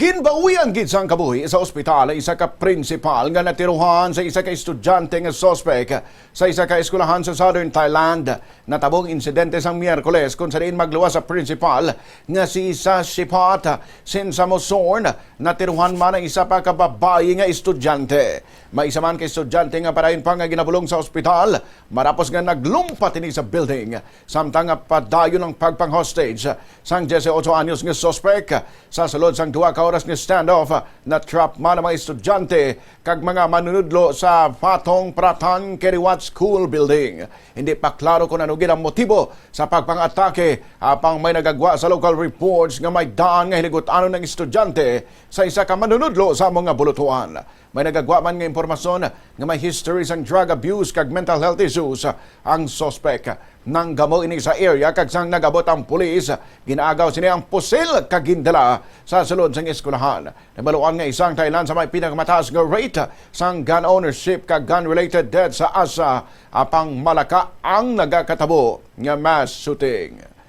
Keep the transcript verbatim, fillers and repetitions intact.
Ginbawian gid sang kabuhi sa ospital ang isa ka prinsipal nga natiruhan sa isa ka estudyante nga suspek sa isa ka eskwelahan sa Southern Thailand. Natabo ang insidente sang Miyerkules, kung sa diin magluwas sa prinsipal nga si Sashipat Sinsamosorn, natiruhan man ang isa pa ka babayi nga estudyante. May isa man ka estudyante nga padayon pa nga ginabulong sa ospital, marapos nga naglumpat ini sa building, samtang nga padayon ang pagpang-hostage sang dieciocho anyos nga suspek. Sa sulod sang duha ka oras nga standoff, na-trap man ang mga estudyante kag mga manunudlo sa Fatong Pratan Keriwat School Building. Hindi pa klaro kung ano gid ang motibo sa pagpang-atake, apang may nagagwa sa local reports nga may daan nga hiligutanon ang estudyante sa isa ka manunudlo sa amo nga bulutuan. May nagagwa man nga impormasyon nga may history sang drug abuse kag mental health issues ang suspek. Nanggamo ini sa area, kag sang nag-abot ang pulis, ginaagaw sini ang pusil kag gindala sa sulod sang eskwelahan. Nabaluan nga isa ang Thailand sa may pinakamataas nga rate sang gun ownership kag gun-related death sa Asia, apang Malacca ang nagakatabo nga mass shooting.